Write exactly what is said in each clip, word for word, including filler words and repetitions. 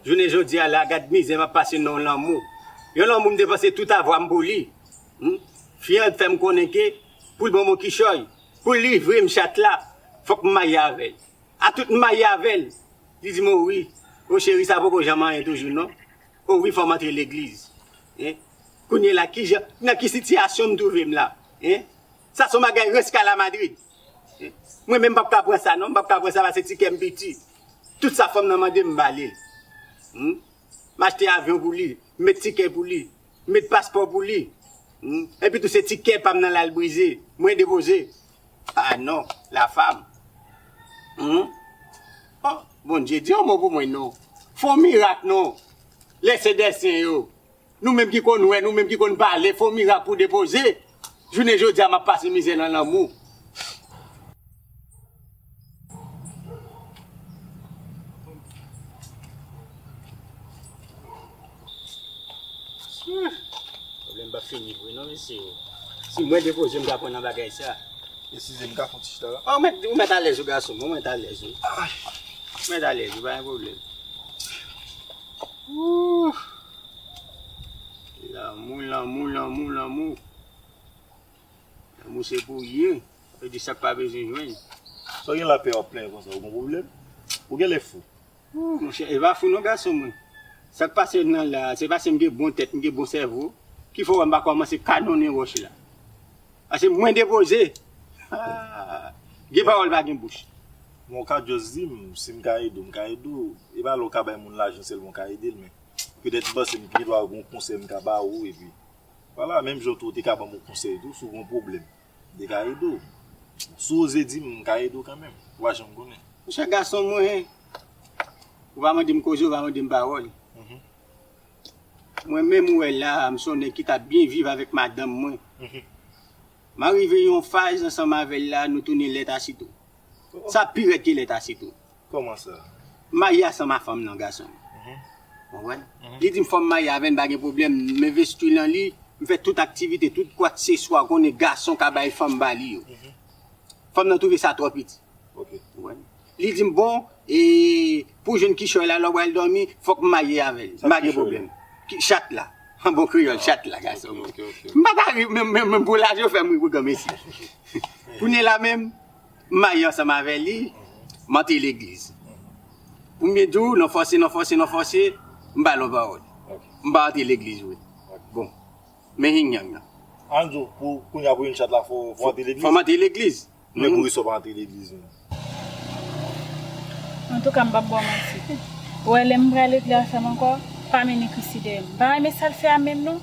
Jounen jodi a la, gad mizè m ap pase nan yon lanmou. Yon lanmou m te panse tout avwa m pou li. Hmm? Fi an fè m konnen ke pou l ban m yon kichòy, pou l livre m chat la, fòk m marye avè l. A tout m marye avè l, li di m, o wi, o cheri, sa poko janm anyen toujou non. O wi, fò m antre legliz. Hein? Kounye la, kijan, nan ki sitiyasyon m twouve m la? Hein? Sa se yon bagay reskalamadrid. Mwen menm m p ap ka pran sa non, m p ap ka pran sa paske ti kè m piti. Tout sa fanm nan mande m, m ba li l. Hmm? M achte avyon pou li, m met tikè pou li, m met paspò pou li. Hmm? Epi tou se ti kè pa m nan l al brize, mwen depoze. Ah non, la femme. Hmm? Oh, Bondye, di yon mo pou mwen non. Fè yon mirak non. Lè se dèsen yo. Nou menm ki konn wè, nou menm ki konn pale, fè yon mirak pou depoze. Jounen jodi a, m ap pase mizè nan lanmou. Pwoblèm pa fini vre non, mesye. Si mwen depoze, m ka pran nan bagay sa. Eskize m, m ka fè yon ti chita la? Ah, ou mèt, ou mèt alèz wi, gason, ou mèt alèz wi. Ou mèt alèz wi, pa gen pwoblèm. Ooh. Lanmou, lanmou, lanmou, lanmou. Lanmou se pou yen. Sa vle di sa k pa bezwen jwenn. Sa w gen lapè w ap plenyen konsa, ou gon pwoblèm? Ou genlè fou. Ooh, monchè, e pa fou non, gason mwen. Sa k pase nan la, se paske m gen bon tèt, m gen bon sèvo, ki fè w wè m pa kòmanse kanonnen wòch la. Paske mwen depoze. Ah, gen pawòl pa gen bouch. Bon, w ka just di m, si m ka ede w, m ka ede w. E pa lè w ka bay moun lajan sèlman w ka ede l, men petèt m panse m gen dwa gon konsèy m ka ba ou, epi vwala, menm jan tou ou te ka ban m yon konsèy tou, si w gon pwoblèm, m te ka ede w. Si w oze di m, m ka ede w kanmenm. Ou pa janm konnen. Monchè, gason mwen, ou pa mande m koze, ou pa mande m pawòl. Mhm. Mwen menm ou wè la a, m se yon nèg ki t ap byen viv avèk madanm mwen. Mhm. M arive yon faz ansanm avè l la, nou tounen lèt a sitwon. Sa pi rèd ke lèt a sitwon. Kòman sa? M marye ansanm a fanm nan, gason. Mhm. Ou konprann? Mhm. Li di m fò m marye avè l, m pa gen pwoblèm. M envesti nan li, m fè tout aktivite, tout kwakseswa, ou konnen gason ka bay fanm ba li yo. Mhm. Fanm nan twouve sa twò piti. Ok. Ou konprann? Li di m, bon, e, pou jwenn kichòy la, lè w pral dòmi, fòk m marye avè l. M pa gen pwoblèm. Ki, chat la. An bon kreyòl, chat la, gason. Ok, ok, ok. M pa ta ri, menm, menm, menm pou lajan yo fè m ri pou granmesi. Kounye la menm, m marye ansanm avè li, m antre legliz. Pou m byen di w, nan fòse, nan fòse, nan fòse, m ba l yon pawòl. Ok. M pa antre legliz vre. Ok. Bon, men yin yang nan. An di w, pou, kounye a pou yon chat la, fò, fò antre legliz? Fò m antre legliz. Men pou kisa w pa antre legliz menm? Antouka, m p ap ba w manti. Ou wè, lè m pral legliz avè m ankò, pa mennen Christy dèyè m. M pa renmen sa l fè a menm non.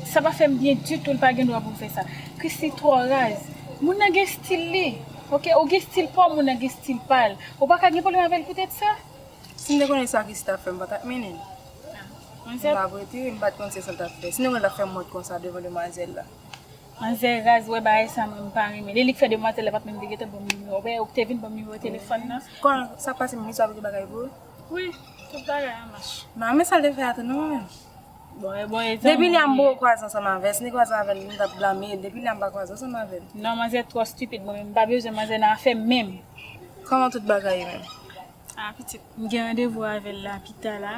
Sa pa fè m byen ditou, l pa gen dwa pou l fè sa. Christy twò raz. Moun nan gen stil li. Ok, ou gen stil pa w, moun nan gen stil pa l. Ou pa ka gen pwoblèm avè l poutèt sa. Si m te konnen sa Christy t ap fè, m pa t ap mennen l. M t ap retire, m pa t konn se sa l t ap fè. Sinon, l t ap fè m wont konsa devan demwazèl la. Manzè raz, wè bagay sa mwen m pa renmen. Li, li k fè demwazèl la pa t menm te gentan ban m nimewo. Ou wè, ou te vin ban m nimewo telefòn nan. Kòman sa k pase menm, li sa vle bagay pou ou? Wi, tout bagay an mach. Nan, men sa l te fè a tou non, mwen menm. Bon, e bon, e zanmi. Depi lè a m poko kwaze ansanm avè l, si m te kwaze avè l, m t ap blame l. Depi lè a m pa kwaze ansanm avè l. Non, manzè twò stipid, mwen menm m pa bezwen manzè nan afè m menm. Kòman tout bagay yo menm? Ah, pitit, m gen randevou avè l la pita la.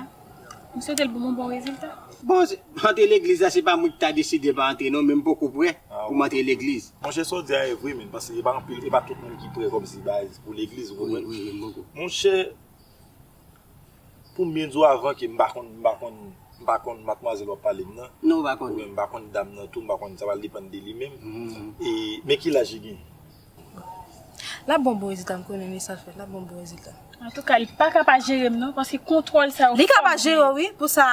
M swete l ban m yon bon rezilta. Bon, se, antre legliz la, se pa mwen ki ta deside pa antre non, men m poko prè pou m antre legliz. Monchè, sa w di a e vre, men, paske e pa anpil, e pa tout moun ki prè kòmsi baz pou legliz, ou konprann? Wi, wi, wi, m poko. Monchè, pou m byen di w avan ke m pa konn, m pa konn, m pa konn madmwazèl w ap pale m nan. Non, ou pa konn. Oubyen m pa konn dam nan tou, m pa konn, sa pral depann de li menm. Mhm. E, men ki laj li gen? L ap bon bon rezilta, m konnen li sa l fè, l ap bon bon rezilta. Antouka, li pa ka pa jere m non, paske kontwòl sa yo. Li ka pa jere w, wi, pou sa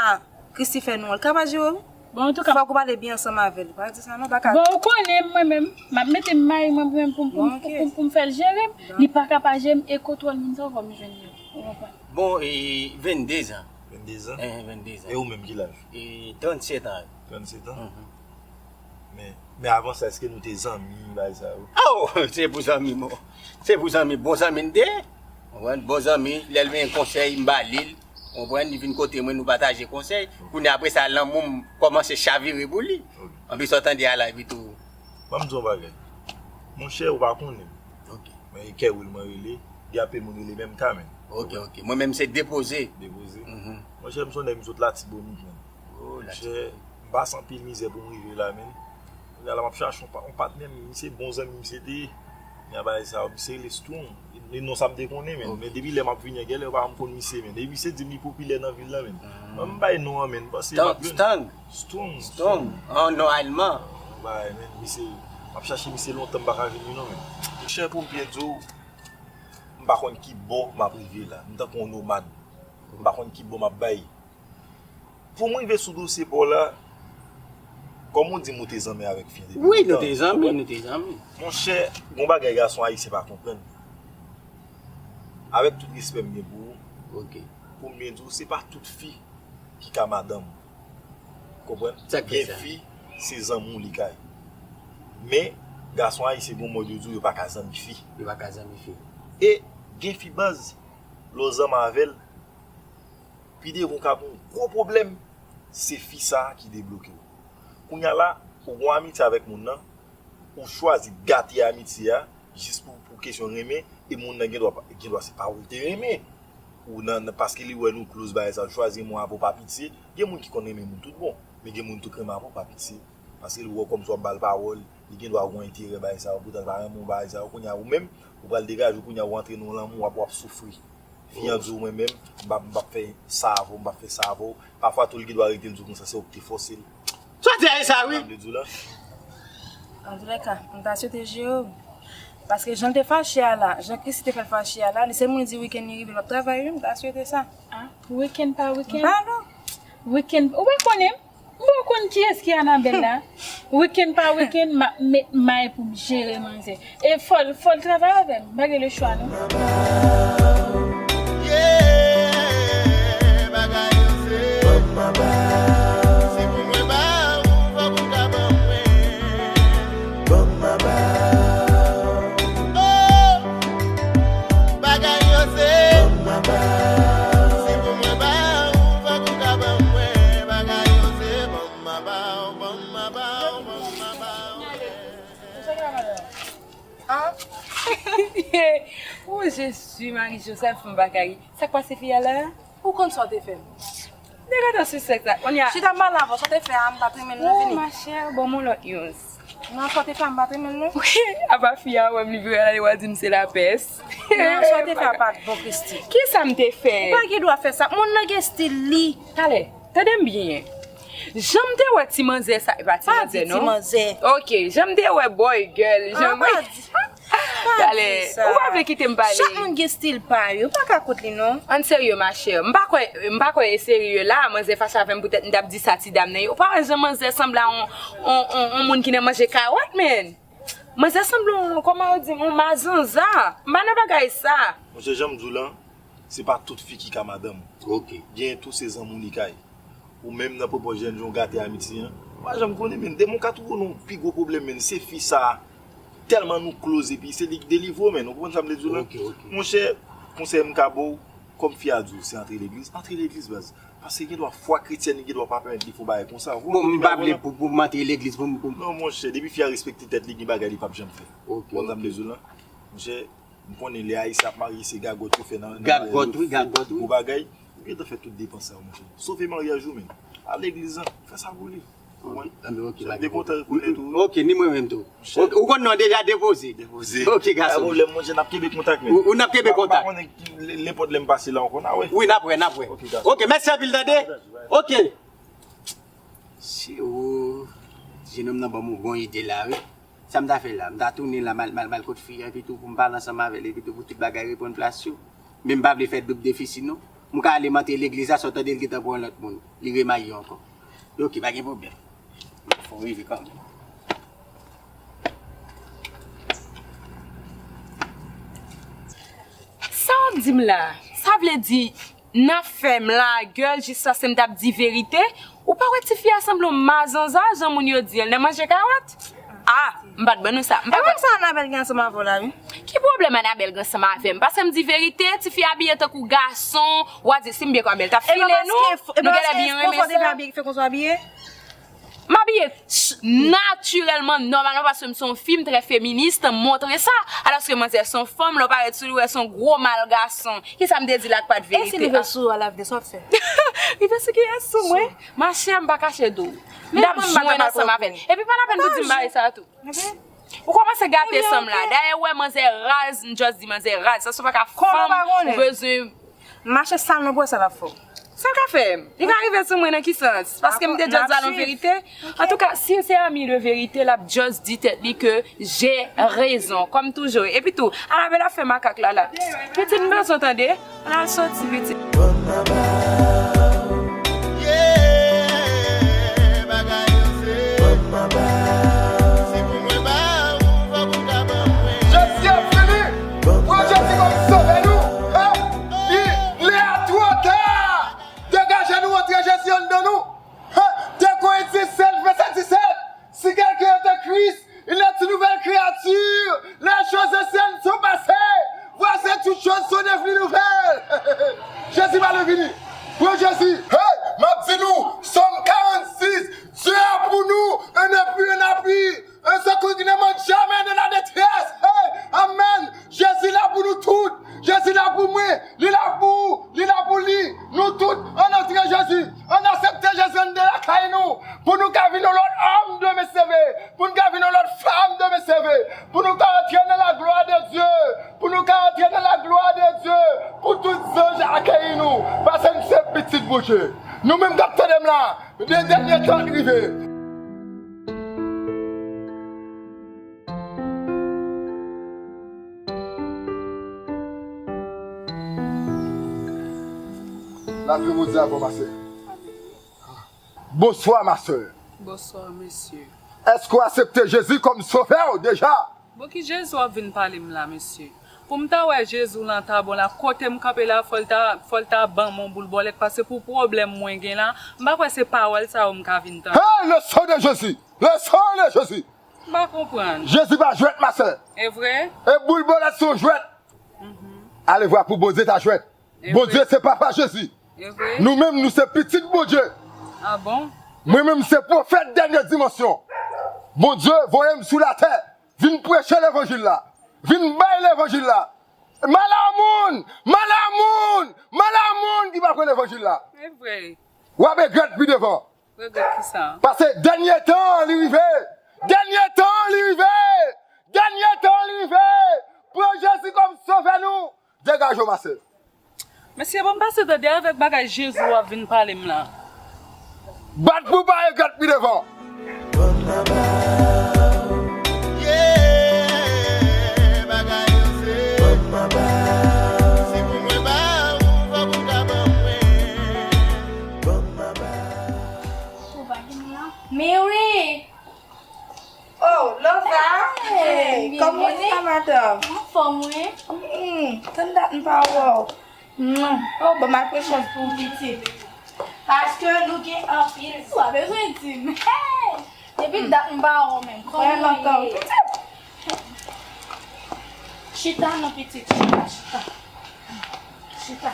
Christy fè nou an, li ka pa jere w, wi. Bon, antouka. Fòk ou pale byen ansanm avè l, pa di sa non, pa ka. Bon, ou konnen mwen menm, m ap mete m mayi mwen pou, pou, pou, pou, pou m fè l jere m, li pa ka pa jere m, e kontwòl moun sa yo fò m jwenn yo, ou konprann? Bon, e venndezan. Venndezan? Eh, venndezan. E ou menm ki laj? E trannsèt an. Trannsèt an? Mhm. Men, men avan sa, èske nou te zanmi, bagay sa yo? Oh, se pou zanmi, bon. Se pou zanmi, bon zanmi n te ye. Ou konprann? Bon zanmi, lè l bezwen konsèy, m ba li l. Ou konprann? Li vin kote mwen, nou pataje konsèy. Kounye a, apre sa, lanmou m kòmanse chavire pou li. Ok. Anpi sa w tande a la, epi tou. Ban m di w yon bagay. Monchè, ou pa konnen. Ok. Men e Kerwil mwen rele, gen anpil moun rele menm ka, men. Ok, ok. Mwen menm se depoze. Depoze. Mhm. Monchè, m se yon nèg m sot Latibonit, menm. Oh, Latibonit. Monchè, m pase anpil mizè pou m rive la, menm. Kounye a la, m ap chache yon pa- yon patnè, misye bon zanmi, misye te. Kounye a bagay sa, misye rele Strong. E non sa m te konnen, menn. Ok. Men depi lè m ap vini an, genlè yo pa janm konn misye, menn. Depi misye di m li popilè nan vil la, menn. Hmm. Mwen, m bay non an, menn. M panse m ap jwenn. Stang. Strong. Strong. Strong. Oh, non, alman. Bay, menn, misye, m ap chache misye lontan, m pa ka jwenn li, non, menn. Monchè, pou m byen di w, m pa konn ki bò m ap rive la. M tankou yon nomad. M pa konn ki bò m ap bay. Pou m rive sou dosye pa w la, kòm ou di m ou te zanmi avèk fi an depi lontan. Wi, nou te zanmi, nou te zanmi. Monchè, gon bagay gason ayisyen pa konprann. Avèk tout respè m gen pou ou, ok, pou m byen di w, se pa tout fi ki ka madanm. Konprann? Sa k fè sa? Gen fi, se zanmi w li kay. Men, gason ayisyen gon mòd yo di w yo pa ka zanmi fi. Yo pa ka zanmi fi. E gen fi baz, lè w zanmi avè l, pi devan w ka gen yon gwo pwoblèm, se fi sa a ki debloke w. Kounye a la, ou gen yon amitye avèk moun nan, ou chwazi gate amitye a, jis pou, pou kesyon renmen, e moun nan gen dwa, gen dwa se pa ou l te renmen. Ou nan, nan, paske li wè nou close bagay sa, ou chwazi renmen w apre w pa pitye. Gen moun ki konn renmen moun tout bon, men gen moun tou k renmen apre w pa pitye. Paske li wè w kòmsi w ap ba l pawòl, li gen dwa gen yon enterè bagay sa yo, poutan l pa renmen w bagay sa yo. Kounye a ou menm, ou pral degaje w, kounye a ou antre nan yon lanmou, w ap, w ap soufri. Fi an di w, mwen menm, m p ap, m p ap fè sa avè w, m p ap fè sa avè w. Pafwa tou, li gen dwa rete l di w konsa, se ou ki te fòse l. Sa w di a, e sa, wi. Sa m vle di w la. Antoulèka, m ta swete jere w. Paske jan l te fache a la, jan Christie te fè l fache a la, li se moun di wikenn li rive, l p ap travay, wi, m ta swete sa. Ah, wikenn pa wikenn? M pa non. Wikenn, ou pa konnen m? M pa konn kiyès ki Anabèl la. Wikenn pa wikenn, m ap met may pou m jere manzè. E fò l, fò l travay avè m. M pa gen lechwa, non. Yeah, bagay yo se. Ban m maba. Si pou mwen ba ou, fòk ou ta ban mwen. Ban m maba. Oh, bagay yo se. Ban m maba. Si pou mwen ba ou, fòk ou ta ban mwen. Bagay yo se. Ban m maba, ban m maba, ban m maba. Ah. Oh, Jezi, Mari Joseph, m pa ka ri. Sa k pase fi a la? Ou konn sa w te fè m? Nèg ata sou sèks la. Kounye a. Chita m pale avè w, sa w te fè a, m pa t renmen l non, vini. Oh, ma chère, ban m yon lòt news. Non, sa w te fè a, m pa t renmen l non. Apa fi a wè m li vire ale, w a di m se lapès. Non, sa w te fè a pa t bon, Christie. Kisa m te fè? Ou pa gen dwa fè sa. Moun nan gen stil li. Talè, tande m byen. Jan m te wè ti manzè sa, e pa ti manzè non. Pa di ti manzè. Ok, jan m te wè boy girl, jan m wè. Ah, pa di, pa di sa. Talè, ou pa vle kite m pale. Chak moun gen stil pa yo, ou pa ka kont li non. Ann serye, ma chère. M pa kwè, m pa kwè e serye la, manzè fache avè m poutèt m t ap di sa ti dam nan ye. Ou pa wè jan manzè sanble a on, on, on, on moun ki nan manje kawòt, menn. Manzè sanble on, kòman yo di, on mazanza. M pa nan bagay sa. Monchè, jan m di w lan, se pa tout fi ki ka madanm. Ok. Genyen tou se zanmi w li kay. Ou menm nan pwopò jèn jan w gate amitye an. M pa janm konnen, menn. Demen w ka twouve w nan yon pi gwo pwoblèm, menn. Se fi sa a, tèlman nou close, epi se li k delivre w, menn. Ou konprann sa m vle di w lan? Ok, ok. Monchè, konsèy m ka ba w, kòm fi a di w, se antre legliz, antre legliz, baz. Paske gen dwa fwa kretyèn li gen dwa pa pèmèt li fè yon bagay konsa. Bon, m pa vle pou, pou m antre legliz, pou m, pou m. Non, monchè, depi fi a respekte tèt li, gen bagay li p ap janm fè. Ok, ok. Ou konprann sa m vle di w lan? Monchè, m konnen lè Ayisyen ap marye, se gagòt yo fè nan, nan maryaj yo, wi, gagòt, wi, gwo bagay. Ou gentan fè tout depans sa yo, monchè. Sove maryaj ou, menn. Al legliz lan, fè sa pou li. Ou konprann? Ah, men ok, m te kontan rekonèt ou. Ok, ni mwen menm tou. Ok, ou konn non deja, depoze. Depoze. Ok, gason. Pa pwoblèm, monchè, n ap kenbe kontak, menn. Ou, ou n ap kenbe kontak. M pa konnen ki, le- lenpòt lè m pase la ankò, n a wè. Wi, n ap wè, n ap wè. Ok, gason. Ok, mèsi anpil, tande. Ok. Si ou, jenòm nan ban m yon bon ide la, wi. Sa m ta fè la? M ta tounen la, m al, m al, m al kot fi a, epitou pou m pale ansanm avè l, epitou pou tout bagay reprann plas yo. Men m pa vle fè doub defisi, non. M ka ale, m antre legliz la, sa w tande l gentan pran yon lòt moun. Li remarye ankò. Ok, pa gen pwoblèm. Fò w rive kanmenm. Sa w ap di m la? Sa vle di, nan fè m lagèl jiskaske m t ap di verite? Ou pa wè tifi a sanble yon mazanza, jan moun yo di l nan manje kawòt? Ah, m pa t ban nou sa. M pa kwè. E sa Anabèl gen ansanm avè w la, wi? Ki pwoblèm Anabèl gen ansanm avè m? Paske m di verite, tifi a abiye tankou gason, w a di si m byen kwè Anabèl t ap file nou, nou genlè byen renmen sa. E pa paske se konsa w te vle abiye ki fè konsa w abiye? M abiye ch- natirèlman, nòmalman, paske m se yon fi, m trè feminis, m montre sa. Alòske manzè se yon fanm, lè w parèt sou li, w wè se yon gwo mal gason. Kisa m te di la k pa t verite? E si li rive sou ou a lavni, sa w ap fè? Rive sou kiyès? Sou mwen? Machè, m pa kache di w. M t ap jwenn ansanm avè l. Epi pa lapenn pou di m bagay sa a tou. Ou kòmanse gate san m la. Dayè, ou wè manzè raz, m just di manzè raz. Sa se pa ka fanm ou bezwen. Mache sal mwen pou wè sa l ap fè w. Sa l ka fè m? Li ka rive sou mwen nan ki sans? Paske m te just ba l yon verite. Antouka, si se ami de verite, l ap just di tèt li ke j'ai raison, kòm toujou. Epi tou, ala bèl afè makak la la. Pitit, m bezwen tande. Ann al soti, pitit. Ban m maba. Yeah, bagay yo se. Ban m maba. Si pou mwen ba ou, fòk ou ka ban mwen. Jezi ap vini. Pran Jezi kòm sovè nou. Hein? Li, lè a twò ta. Degaje nou, antre Jezi anndan nou. Hein? Te kon Etye sèt, vèsè disèt. Si quelqu'un est en Christ, il est une nouvelle créature. Les choses anciennes sont passées. Voici toutes choses sont devenues nouvelles. Jezi pa lwen vini. Pran Jezi. Hey, m ap di nou, Sòm karannsis, Dieu a pour nous un appui, un appui, un secours qui ne manque jamais dans la détresse. Hey, amen. Jezi la pou nou tout. Jezi la pou mwen. Li la pou ou. Li la pou li. Nou tout, ann antre Jezi. Ann aksepte Jezi anndan lakay nou. Pou nou ka vin yon lòt òm demen seve. Pou nou ka vin yon lòt fanm demen seve. Pou nou ka antre nan la gloire de Dieu. Pou nou ka antre nan la gloire de Dieu. Pou tout zanj akeyi nou. Paske nou se pitit Bondye. Nou menm k ap tande m la, de dènye tan rive. Lapè Bondye avè w, ma sè. Bonswa, ma sè. Bonswa, mesye. Èske w aksepte Jezi kòm sovè w deja? Bon, ki Jezi w ap vin pale m la, mesye? Pou m ta wè Jezi w lan ta bon la, kote m kanpe la, fò l ta, fò l ta ban m yon boul bòlèt, paske pou pwoblèm mwen gen la, m pa kwè se pawòl sa yo m ka vin tande. Hey, le sang de Jésus! Le sang de Jésus! M pa konprann. Jezi pa jwèt, ma sè. E vre? E boul bòlèt se yon jwèt. Ale vwa pou Bondye ta jwèt. Bondye se papa Jezi. Nou menm, nou se pitit Bondye. A bon? Mwen menm, se pwofèt dènye dimansyon. Bondye voye m sou latè, vin preche levanjil la. Vin bay levanjil la. Malamoun! Malamoun! Malamoun ki pa pran levanjil la. E vre. W ap regrèt pi devan. Regrèt kisa? Paske dènye tan an li rive. Dènye tan an li rive. Dènye tan an li rive. Pran Jezi kòm sovè nou. Degaje w, ma sè. Mesye, bon, m pase tande avèk bagay Jezi w ap vin pale m la. Bat pou w pa regrèt pi devan. Ban m maba. Yeah, bagay yo se. Ban m maba. Si pou mwen ba ou, fòk ou ka ban mwen. Ban m maba. Ou pa gen la? Men wi. Oh, Lova! Hey, kòman w ye, madanm? Anfòm, wi. Hmm, tann dat m pa wè w. Hmm. Oh, bon, m al pran chans pou w, pitit. Paske nou gen anpil. Ou pa bezwen di m. Hey! Depi dat m pa wè w menm. Kòman w ye? Chita non, pitit. Chita, chita. Chita.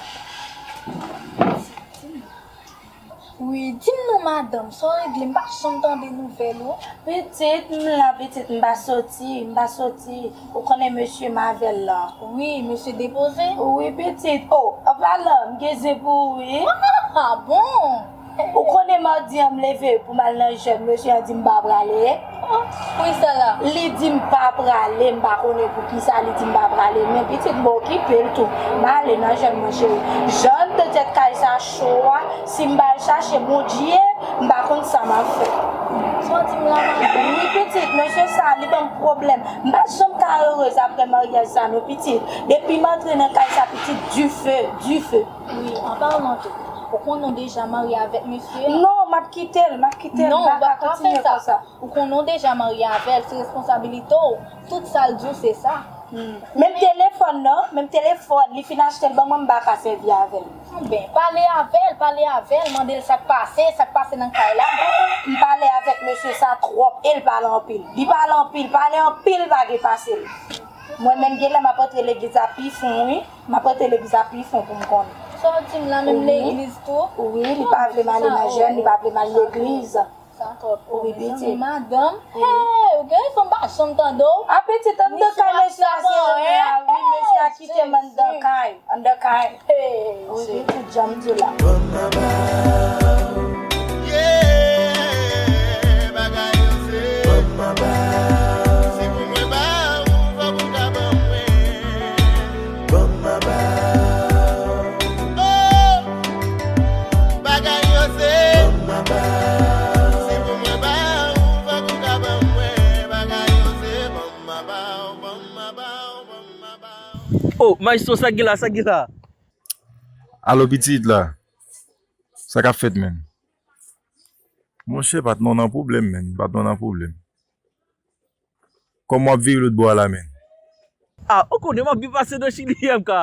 Wi, di m non, madanm, sa w regle? M pa janm tande nouvèl ou. Pitit, m la, pitit, m pa soti, m pa soti. Ou konnen mesye m avè l la. Wi, mesye depoze? Wi, pitit. Oh, an palan, m gen zen pou ou, wi. Ah bon? Ou konnen madi an m leve pou m al nan jèn, mesye an di m pa prale. Poukisa la? Li di m pa prale, m pa konnen poukisa li di m pa prale, men pitit mwen okipe l tou. M ale nan jèn mwen cheri. Jan de tèt kay sa cho a, si m pa al chache Bondye, m pa konn sa m ap fè. Sa w di m la, madanm? Wi, pitit, mesye sa, li ban m pwoblèm. M pa janm ka erez apre maryaj sa non, pitit. Depi m antre nan kay sa, pitit, dife, dife. Wi, an palan tou, ou konnen w deja marye avèk mesye a? Non, m ap kite l, m ap kite l. Non, ou pa ka fè sa. Ou konnen w deja marye avè l, se responsabilite w. Tout sa l di w, se sa. Hmm. Menm telefòn nan, menm telefòn, li fin achte l ban mwen, m pa ka sèvi avè l. Bon, pale avè l, pale avè l, mande l sa k pase, sa k pase nan kay la. M pale avèk mesye sa twòp, e l pale anpil. Li pale anpil, pale anpil pa gen pase l. Mwen menm, genlè m ap antre legliz la pi fon, wi. M ap antre legliz la pi fon pou m konnen. Sa w di m la, menm legliz tou? Wi, li pa vle m ale nan jèn, li pa vle m al legliz. Sa twòp. Wi, pitit. Madanm, hey, ou gen rezon, m pa janm tande w. A, pitit, anndan kay mesye a se yo la, wi, mesye a kite m anndan kay, anndan kay. Hey, wi, pitit, jan m di w la. Ban m maba, yeah, bagay yo se. Ban m maba, si pou mwen ba ou, fòk ou ka ban mwen. Ban m maba. Oh! Bagay yo se. Ban m maba. Si pou mwen ba ou, fòk ou ka ban mwen. Bagay yo se. Ban m maba, ban m maba, ban m maba. Oh, maestro, sa k gen la, sa k gen la? Alo, pitit la. Sa k ap fèt, menn? Monchè, patnè w nan pwoblèm, menn. Patnè w nan pwoblèm. Kòman w ap vire lòt bò a la, menn? A, ou konnen m ap byen pase nan Chili, M K.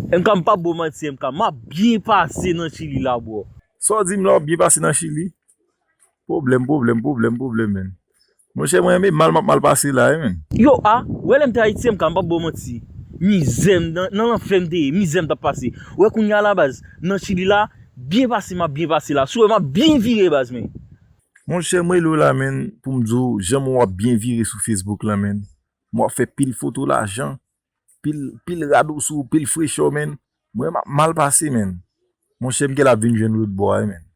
M K, m p ap ba w manti, M K. M ap byen pase nan Chili la, bro. Sa w di m la, w ap byen pase nan Chili? Pwoblèm, pwoblèm, pwoblèm, pwoblèm, menn. Monchè, mwen, men mal m ap mal pase la, wi, menn. Yo, a, wè lè m te Ayiti, M K, m p ap ba w manti. Mizè m nan, nan lanfè m te ye, mizè m t ap pase. Wè kounye a la, baz, nan Chili la, byen pase m ap byen pase la. Si w wè m ap byen vire, baz, men. Monchè, m rele w la, menn, pou m di w, jan m wè w ap byen vire sou Facebook la, menn. M wè w ap fè pil foto lajan, pil, pil radosou, pil frechè, menn. Mwen, m ap mal pase, menn. Monchè, m genlè ap vin jwenn ou lòt bò a, wi, menn.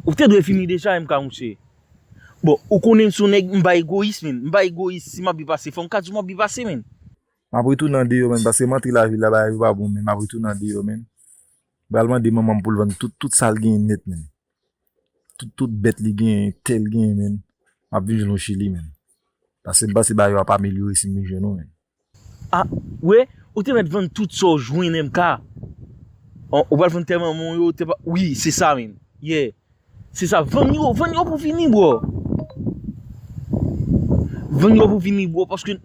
Ou te dwe fini deja, M K, monchè. Bon, ou konnen m se yon nèg, m pa egoyis, menn. M pa egoyis, si m ap byen pase, fò m ka di w m ap byen pase, menn. M ap retounen andeyò, menn, paske m antre lavil la, bagay yo pa bon, menn. M ap retounen andeyò, menn. M pral mande manman m pou l vann tout, tout sa l genyen nèt, menn. Tout, tout bèt li genyen, tè l genyen, menn. M ap vin jwenn ou Chili, menn. Paske m panse bagay yo ap amelyore si m vin jwenn ou, menn. A, wè, ou te mèt vann tout sa w jwenn, M K. Ou, ou pral vann tè manman w yo, te pa, wi, se sa, menn. Yeah. Se sa, vann yo, vann yo pou fini, bro. Vann yo pou fini, bro, paske,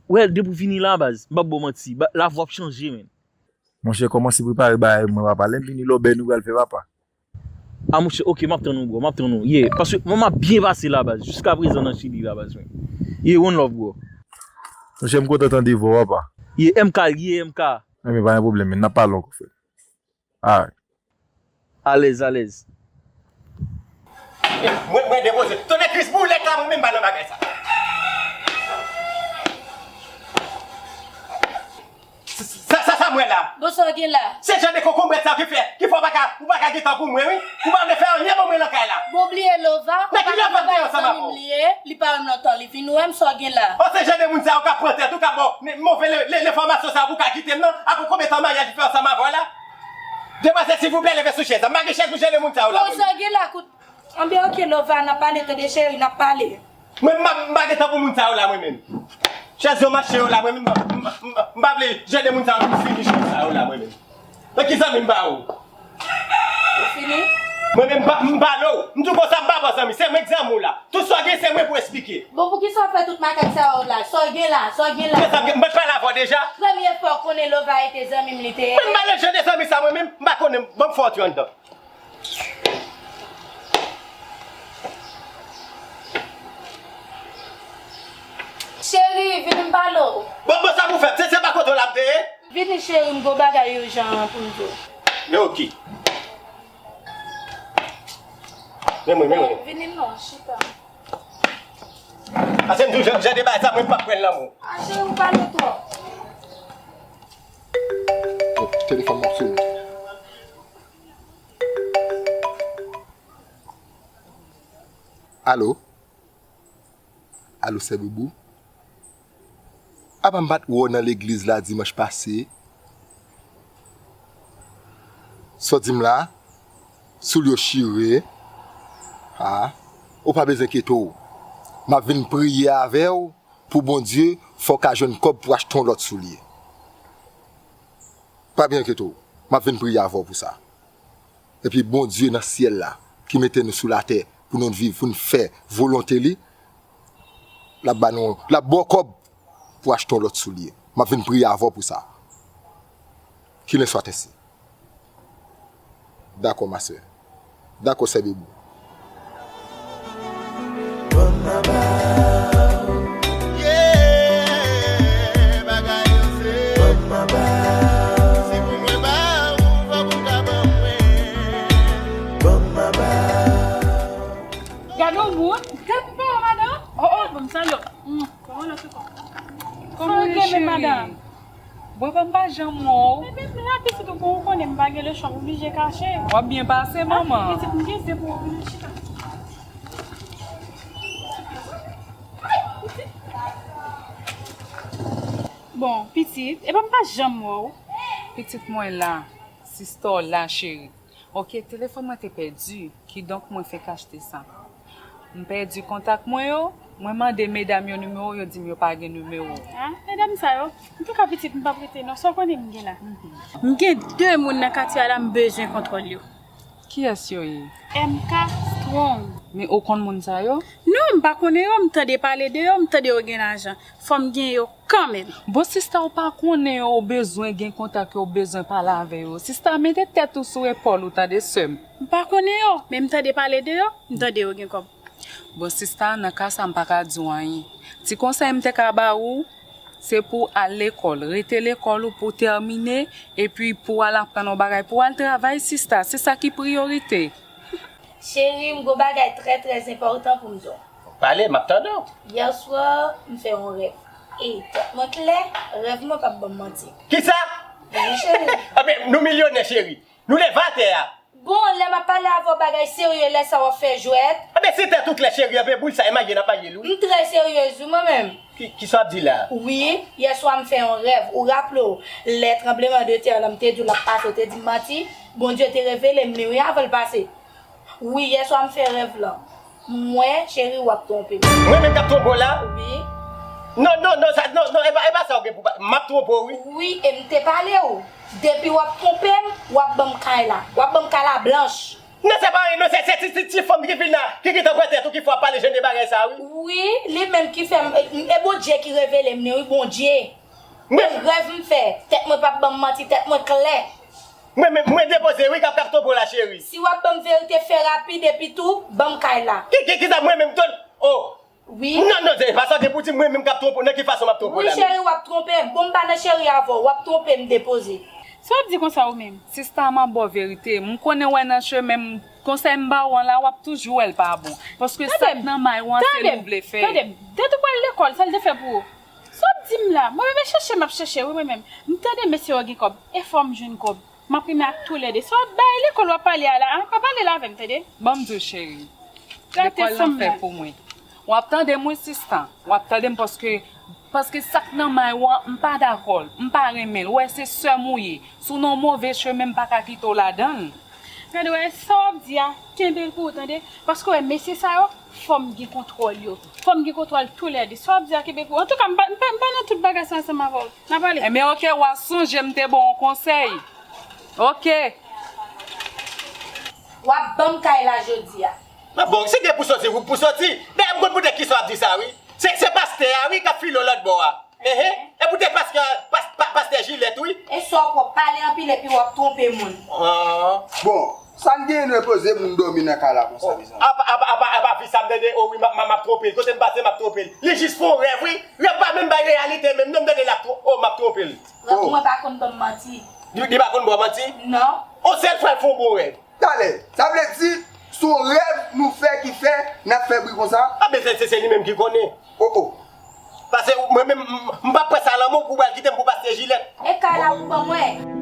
wè, depi w fini la, baz, m p ap ba w manti, ba, lavi w ap chanje, menn. Monchè, kòmanse prepare bagay mwen, papa. Lè m vini, lòbèy nou pral fè, papa. A, monchè, oke, m ap tann ou, bro, m ap tann ou. Yeah, paske mwen, m ap byen pase la, baz. Jiska prezan nan Chili la, baz, mwen. Yeah, one love, bro. Monchè, m kontan tande vwa w, papa. Yeah, M K, yeah, M K. Enben, pa gen pwoblèm, men n ap pale ankò, frè. Alright. Alèz, alèz. Mwen, mwen depoze. Tonnè Kris boulèt la, mwen menm pa nan bagay sa. Sa, sa, sa m wè la? Bon, sa w gen la? Se jan de kokonbrèt sa ki fè, ki fè w pa ka, ou pa ka gen tan pou mwen, wi. Ou pa vle fè anyen pou mwen nan kay la. Bon, bliye Lova. Nan ki Lova m te ansanm avè w? Li pa wè m lontan, li vin wè m, sa w gen la? O, se jan de moun sa yo k ap pran tèt ou, k ap ba w move le, le, lenfòmasyon sa yo pou w ka kite m nan? Apre konbyen tan maryaj li fè ansanm avè w la? Demwazèl, silvouplè, leve sou chèz la. M pa gen chèz pou jan de moun sa yo la. Bon, sa w gen la, kout. Anben, oke, Lova, n ap pale, tande cheri, n ap pale. Mwen, m pa, m pa gen tan pou moun sa yo la, mwen menm. Chèz yo mache yo la, mwen menm, m, m, m, m pa vle jan de moun sa yo pou fini chèz sa yo la, mwen menm. Nan ki zanmi m ba ou? Ou fini? Mwen menm, m pa, m pale w. M di w konsa, m pa ba w zanmi. Se mwen k zanmi w la. Tout sa w gen, se mwen pou eksplike. Bon, poukisa w fè tout makak sa yo la? Sa w gen la? Sa w gen la? Men sa m gen, m pa t pale avè w deja? Premye fwa w konnen Lova rete zanmi m li te ye? Mwen, m pale jan de zanmi sa, mwen menm, m pa konnen. Ban m fè yon ti anndan. Cheri, vini m pale w. Bon, bon, sa pou fè? Se, se pa kote w la m te ye? Vini, cheri, m gon bagay ijan pou m di w. Men oke. Men mwen, men mwen. Vini non, chita. Pase m di w jan, jan de bagay sa, mwen m p ap kwè l nan men w. A, cheri, ou pale twòp. Oh, telefòn nan ap sone. Alo? Alo, sè Boubou? Apa m pa t wè w nan legliz la dimanch pase? Sa w di m la? Soulye w chire? A, ou pa bezwen enkyete w. M ap vin priye avè w pou Bondye fè w ka jwenn kòb pou achte yon lòt soulye. Pa byen enkyete w. M ap vin priye avè w pou sa. Epi Bondye nan syèl la, ki mete nou sou latè pou nou viv, pou n fè volonte li, l ap ba nou, l ap ba w kòb pou achte yon lòt soulye. M ap vin priye avè w pou sa. Qu'il en soit ainsi. Dakò, ma sè. Dakò, sè Bebou. Gad m pa wè madanm. Oh, oh, bon, m salye w. Mm, bon, lòt fwa. Kòman w ye, cheri? Bwè pa m pa janm wè w. Men menm la, pitit, ou konnen m pa gen lechwa, m oblije kache. W ap byen pase, manman. Pitit, m gen de pou ou vin chita. Bon, pitit, epa m pa janm wè w. Pitit mwen la, sista w la, cheri. Ok, telefòn mwen te pèdi, kidonk mwen fenk achte sa. M pèdi kontak mwen yo, mwen mande medam yo nimewo, yo di m yo pa gen nimewo. Ah, medam sa yo, antouka pitit m p ap rete non, sa w konnen m gen la. M gen de moun nan katye a la m bezwen kontwòl yo. Kiyès yo ye? M K Strong. Men ou konn moun sa yo? Non, m pa konnen yo, m tande pale de yo, m tande yo gen lajan. Fò m gen yo kanmenm. Bon, sista, ou pa konnen yo, ou bezwen gen kontak yo, ou bezwen pale avè yo. Sista, mete tèt ou sou epòl ou, tande, sè m. M pa konnen yo, men m tande pale de yo, m tande yo gen kòb. Bon, sista, nan ka sa, m pa ka di w anyen. Ti konsèy m te ka ba ou, se pou w al lekòl. Rete lekòl ou pou w tèmine, epi pou w al aprann yon bagay, pou w al travay, sista. Se sa ki priyorite. Cheri, m gon bagay trè, trè enpòtan pou m di w. Pale, m ap tande w. Yèswa, m fè yon rèv. E tèt mwen klè, rèv mwen p ap ban m manti. Kisa? Wi, cheri. Anben, nou milyonè, cheri. Nou leve atè a. Bon, lè m ap pale avè w bagay serye, lè sa w ap fè jwèt. Anben, se tèt ou klè, cheri. Anben, boul sa, e maye n ap maye l, wi. M trè seryez, wi, mwen menm. Ki, kisa w ap di la? Wi, yèswa m fè yon rèv. Ou raple w, lè tranbleman de tè lan m te di w l ap pase, ou te di m manti. Bondye te revele m li, wi, avan l pase. Wi, yèswa m fè rèv lan. Mwen, cheri, w ap twonpe m. Mwen menm k ap twonpe w la? Wi. Non, non, non, sa, non, non, e pa, e pa sa w gen pou pa, m ap twonpe w, wi. Wi, e m te pale w. Depi w ap twonpe m, w ap ban m kay la. W ap ban m kay la blanch. Non, se pa anyen, non, se, se ti, ti, ti fanm ki vin la, ki gentan pran tèt ou, ki fè w ap pale jan de bagay sa, wi. Wi, li menm ki fè m, e, e Bondye ki revele m li, wi, Bondye. Mwen, e rèv m fè, tèt mwen p ap ban m manti, tèt mwen klè. Mwen menm, mwen depoze, wi, k ap, k ap twonpe w la, cheri. Si w ap ban m verite, fè rapid, epi tou, ban m kay la. Ki, ki, kisa mwen menm, ton, oh. Wi. Non, non, se pa sa w gen pou di, mwen menm k ap twonpe w, nan ki fason m ap twonpe w la menm? Wi, cheri, w ap twonpe m. Bon, m pa nan cheri avè w, w ap twonpe m, depoze. Sa w ap di konsa ou menm? Sista, m ap ba w verite. M konnen w wè nan chemen m, konsèy m ba w an la, w ap toujou wè l pa bon. Paske sa k nan may ou an, se li w vle fè. Tande m, tande m. Tèt ou pral lekòl, sa l te fè pou ou? Sa w ap di m la? Mwen menm, e chèche m ap chèche, wi, mwen menm. M tande mesye yo gen kòb, e fò m jwenn kòb. M ap renmen ak toulède. Sa w ap bay lekòl w ap pale a la, a? Pa pale l avè m, tande? Ban m di w, cheri. Lekòl lan fè pou mwen. W ap tande m, wi, sista. W ap tande m paske, paske sa k nan may ou an, m pa dakò l. M pa renmen l. Ou wè, se sè m ou ye. Si w nan yon move chemen, m pa ka kite w ladan l. Gade, w wè, sa w ap di a, kenbe l pou ou, tande? Paske, w wè, mesye sa yo, fò m gen kontwòl yo. Fò m gen kontwòl toulède. Sa w ap di a, kenbe l pou ou. Antouka, m pa, m pa, m pa nan tout bagay sa ansanm avè w. N a pale. Enben, oke, w a sonje m te ba w yon konsèy. Oke. W ap ban m kay la jodi a. Mwen bon, si gen pou soti, ou pou soti. Dayè, m konn poutèt kisa w ap di sa, wi. Se, se pastè a, wi, k ap file w lòt bò a. Enhen. E poutèt pastè, pas-, pa-, pastè Jilèt, wi. E sa w ap pale anpil epi w ap twonpe moun. Ah. Bon, sa n genyen nou poze moun dòmi nan kay la konsa, mezanmi. Apa, apa, apa, apa fi sa m tande, o wi, m ap, m ap, m ap twonpe l. Kote m pase, m ap twonpe l. Li jis fè yon rèv, wi. Rèv pa menm bay reyalite menm, non, m tande l ap twonpe, o, m ap twonpe l. Rèv mwen pa konn ban m manti. Li, li pa konn ba w manti? Non. O, sèl fwa l fè yon bon rèv. Talè, sa vle di, se yon rèv nou fè ki fè n ap fè bri konsa? A, men se, se, se li menm ki konnen. O, o. Paske mwen menm, m, m p ap pran sa lan men w pou w pral kite m pou pastè Jilèt. E kay la ou ban mwen.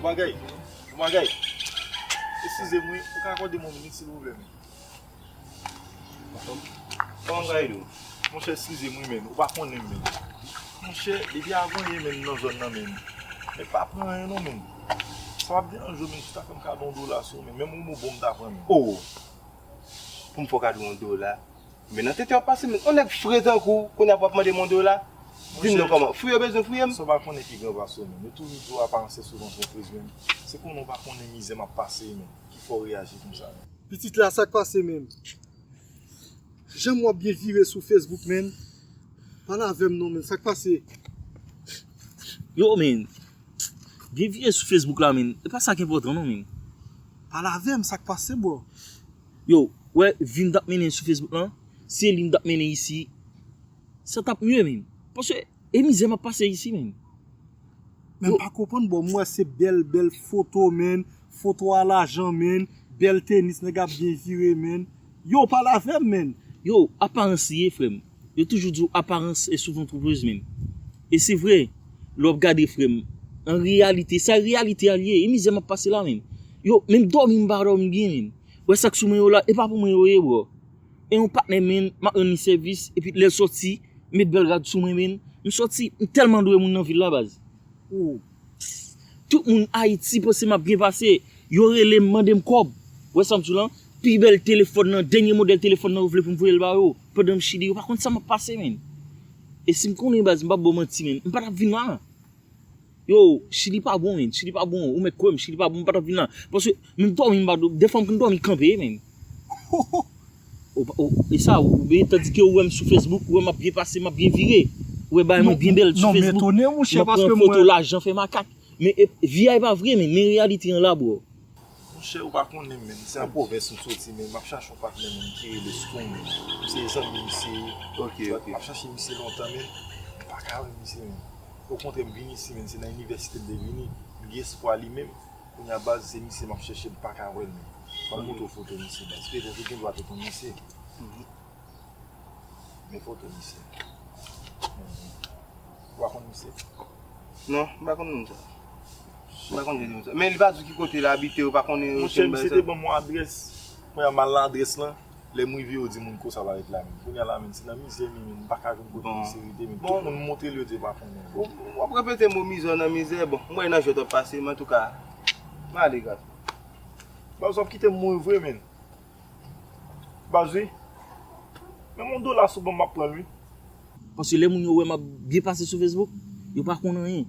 Bon bagay, bon bagay. Eskize m wi, ou ka akòde m yon minit silvouplè, men? Kòman bagay yo? Monchè, eskize m wi, men. Ou pa konnen, men. Monchè, depi avan yè, men, m nan zòn nan, men. Men pa pran anyen non, men. Sa p ap deranje w, men, si w ta fè m kado yon dola sou, men. Menm yon bon m ta pran, men. Oh! Pou m fè w kado yon dola? Men nan tete w ap pase, men yon nèg fre tankou w, kounye a pou ap mande m yon dola. Di m non kòman? Fouye w bezwen fouye m? Sa w pa konnen ki gran pase w menm. Yo toujou di w aparans se souvan twonpez menm. Se konnen w pa konnen mizè m ap pase menm. Ki fè w reyaji konsa menm. Pitit la, sa k pase menm? Janm w ap byen vire sou Facebook menm? Pale avè m non menm, sa k pase? Yo, men, byen vire sou Facebook la, men, e pa sa k enpòtan non, men. Pale avè m, sa k pase, bro? Yo, wè, vi m t ap mennen sou Facebook lan, si e li m t ap mennen isi, sa t ap mye, men. Paske e mizè m ap pase isi, men. Men m pa konprann, bro, m wè se bèl, bèl foto, men. Foto a lajan, men. Bèl tenis, nèg ap byen vire, men. Yo, pale avè m, men. Yo, aparans li ye, frè m. Yo toujou di w aparans e souvan twonpez, men. E se vre, lè w ap gade, frè m, an reyalite, sa reyalite a l ye, e mizè m ap pase la, men. Yo, menm dòmi m pa dòmi byen, men. Wè sa k sou mwen yo la, e pa pou mwen yo ye, bro. E yon patnè, men, m ap rann li sèvis, epi lè l sòti, met bèl rad sou mwen, men. M sòti, m tèlman dwe moun nan vil la, baz. Tout moun Ayiti panse m ap byen pase. Yo rele m, mande m kòb. Wè sa m di w lan? Pi bèl telefòn nan, dènye modèl telefòn nan yo vle pou m voye l ba yo. Pandan m Chili, yo pa konn sa m ap pase, men. E si m konnen, baz, m p ap ba w manti, men. M pa t ap vin la. Yo, Chili pa bon, men. Chili pa bon. Ou mèt kwè m, Chili pa bon, m pa t ap vin la. Paske menm dòmi m pa dòmi. Dèfwa m konn dòmi kanpe, men. Ou, ou, e sa, ou, men tandike ou wè m sou Facebook, ou wè m ap byen pase, m ap byen vire. Ou wè bagay mwen byen bèl sou Facebook. M ap pran foto, lajan, fè makak. Men e, vi a e pa vre, men, men reyalite an la, bro. Monchè, ou pa konnen, men. Se an pwovens m soti, men. M ap chache yon patnè, men, ki rele Strong, men. M se zanmi misye. M ap chache misye lontan, men. M pa ka wè misye, men. Okontrè, m vin isi, men. Se nan inivèsite m te vini. M gen espwa li menm. Kounye a baz, se misye m ap chèche, m pa ka wè l, men. Ban m montre w foto misye, baz. Petèt ou gen dwa te konn misye. Men foto misye. Ou pa konn misye? Non, m pa konn moun sa. M pa konn jan de moun sa. Men li pa di w ki kote l abite, ou pa konnen okenn bagay sa. Monchè, misye te ban m yon adrès. Kounye a m al nan adrès lan. Lè m rive, yo di moun konsa pa ret la menm. Kounye a la menm, se nan mizè m ye menm, m pa ka jwenn kote misye rete menm. Tout moun m montre l, yo di yo pa konnen. W ap repete mo mizè nan mizè, bon, m wè nan jwèt w ap pase, men antouka, m ale, gason. Baz, w ap kite m mouri vre, menn. Baz, wi. Menm yon dola si w ban m, m ap pran l, wi. Paske lè moun yo wè m ap byen pase sou Facebook, yo pa konn anyen.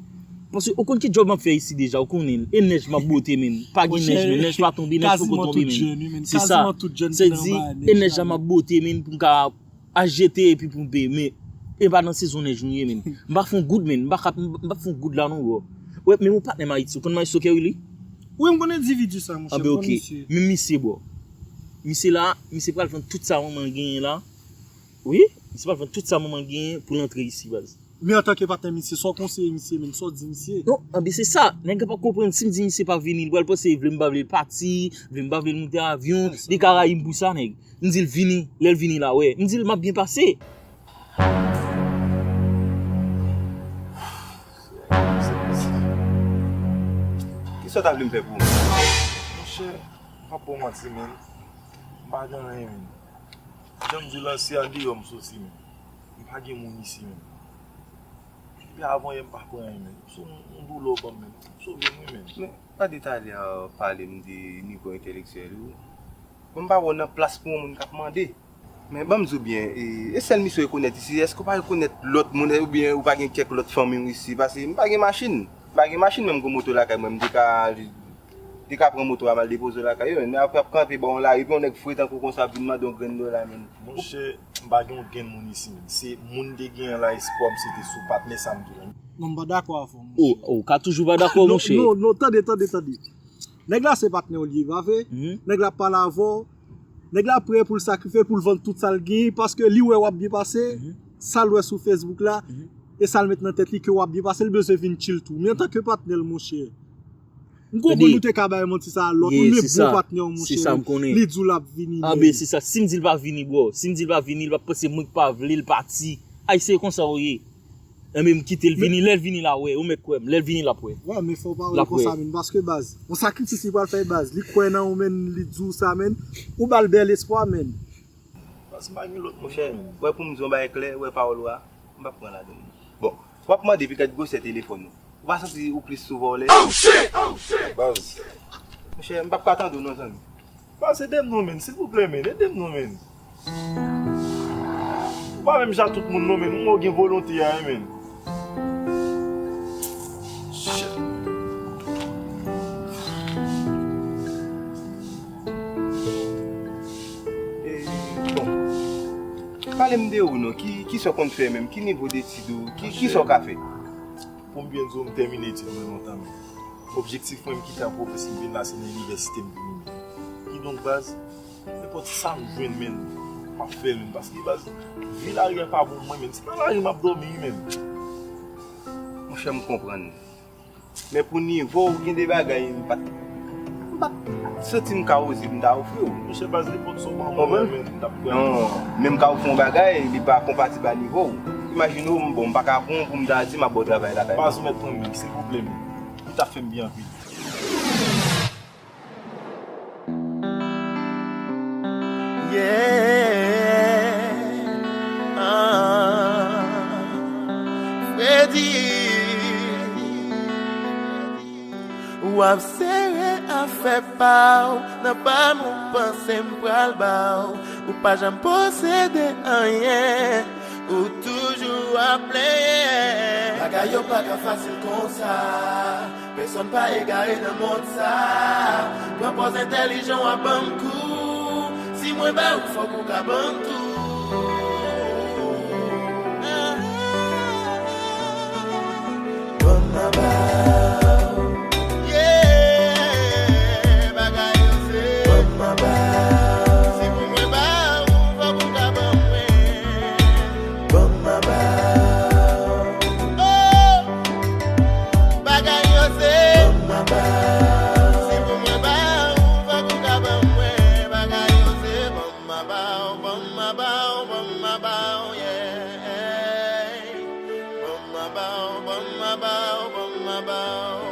Paske ou konn ki djòb m ap fè isi deja, ou konnen l. E nèj m ap bwote, menn. Pa gen nèj, menn. Nèj pa tonbe, nèj poko tonbe, menn. Se sa. Se di, e nèj la m ap bwote, menn, pou m ka al jete epi pou m peye. Men e pa nan sezon nèj nou ye, menn. M pa fè yon goud, menn. M pa ka, m pa fè yon goud la non, bro. Wè, men yon patnè m Ayiti, ou konn Maestro Kerry li? Wi, m konn endividi sa, monchè. Anben, ok. Men misye, bro. Misye la, misye pral vann tout sa manman l genyen la. Wi, misye pral vann tout sa manman l genyen pou l antre isi, baz. Men antanke patnè misye, sa w konseye misye, menn, sa w di misye? Non, anben se sa. Nèg la pa konprann, si m di misye pa vini, li pral panse vle m pa vle l pati, vle m pa vle l moute avyon, li ka rayi m pou sa, nèg. M di l vini, lè l vini la, wè. M di l m ap byen pase. Kisa w ta vle m fè pou ou? Monchè, m p ap ba w manti, menn. M pa gen anyen, menn. Jan m di w la, se andeyò m soti, menn. M pa gen moun isi, menn. Depi avan yè m pa pran anyen, menn. Se yon, yon doulè w ban m, menn. Sove m, wi, menn. Men, pa de talè a pale m de nivo entèlektyèl ou. Bon, m pa wè w nan plas pou yon moun k ap mande. Men ban m di w byen, e, e sèl misye w rekonèt isi, èske w pa rekonèt lòt moun, oubyen ou pa gen kèk lòt fanmi w isi? Paske m pa gen machin. M pa gen machin, men m gen moto lakay mwen, m te ka, te ka pran moto a m al depoze w lakay yo, men apre ap kanpe bò yon lari, epi yon nèg fre tankou w konsa ap vin mande yon grenn dola, menn. Monchè, m pa gen yon grenn moun isi, menn. Se moun m te genyen la, espwa m se te sou patnè sa m di w la. Non, m pa dakò avè w, monchè. O, o, ou ka toujou pa dakò, monchè. Non, non, tande, tande, tande. Nèg la se patnè w li ye, pa vre? Nèg la ap pale avè w. Nèg la prè pou l sakrifye l, pou l vann tout sa l genyen, paske li wè w ap byen pase, sa l wè sou Facebook la, e sa l met nan tèt li ke w ap byen pase, li bezwen vin chill tou. Men antanke patnè l, monchè, m konprann ou te ka bay manti sa a lòt, ou men bon patnè w, monchè, li di w l ap vini. Anben, se sa. Si m di l pa vini, bro, si m di l pa vini, l p ap panse mwen k pa vle l pati. Ayisyen konsa yo ye. Enben, m kite l vini. Lè l vini, l a wè. Ou mèt kwè m. Lè l vini, l ap wè. Wè, men fò w pa wè l konsa, menn. Paske, baz, yon sakrifis li pral fè, baz. Li kwè nan ou, menn, li di w sa, menn. Ou ba l bèl espwa, menn. Baz, m pa gen lòt moun, monchè. Wè, pou m di w yon bagay klè, wè, pawòl ou a, m p ap pran ladan l. Bon, w ap mande pikèt gwosè telefòn ou. Ou pa santi ou plis sou vòlè? Baz. Monchè, m p ap ka tande w non, zanmi. Baz, ede m non, menn. Silvouplè, menn. Ede m non, menn. Pa menm jan tout moun non, men ou gen volonte a, men. Shit. E, bon. Pale m de ou non. Ki, ki sa w konn fè menm? Ki nivo detid ou? Ki, ki sa w ka fè? Pou m byen di w, m tèmine etid mwen lontan, men objektif mwen, m kite an pwofesi, m vin la, se nan inivèsite m vini, men. Kidonk, baz, nenpòt sa m jwenn, men, m ap fè l, men, paske, baz, vi lari a pa bon pou mwen, men, se nan lari m ap dòmi, men. Monchè, m konprann. Men pou nivo w, gen de bagay m pa t, m pa t santi m ka oze pou m ta ofri w. Monchè, baz, nenpòt sa w ban mwen, men, m t ap pran. Non, men m ka ofri w yon bagay, li pa konpatib a nivo w. Imajine w, m, bon, m pa ka pran w pou m ta di m ap ba w travay lakay. Baz, ou mèt pran m, men, silvouplè, men. Ou ta fè m byen anpil. Yeah. Ah. Fredi. W ap sere afè pa w nan pa m, ou panse m pral ba w. Ou pa janm posede anyen, ou toujou ap plenyen. Bagay yo pa ka fasil konsa. Pèsonn pa egare nan mond sa. Pran pòz entèlijan w ap ban m kou. Si mwen ba ou, fòk ou ka ban m tou. Ban m, m a ba ou. Yeah, bagay yo se. Ban m, m a ba ou. Si pou mwen ba ou, fòk ou ka ban mwen. Ban m, m a ba ou. Oh, bagay yo se. Ban m, m a ba ou. Si pou mwen ba ou, fòk ou ka ban mwen. Bagay yo se. Ban m, m a ba ou, ban m, m a ba ou, ban m, m a ba ou, yeah. Ban m, m a ba ou, ban m, m a ba ou, ban m, m a ba ou.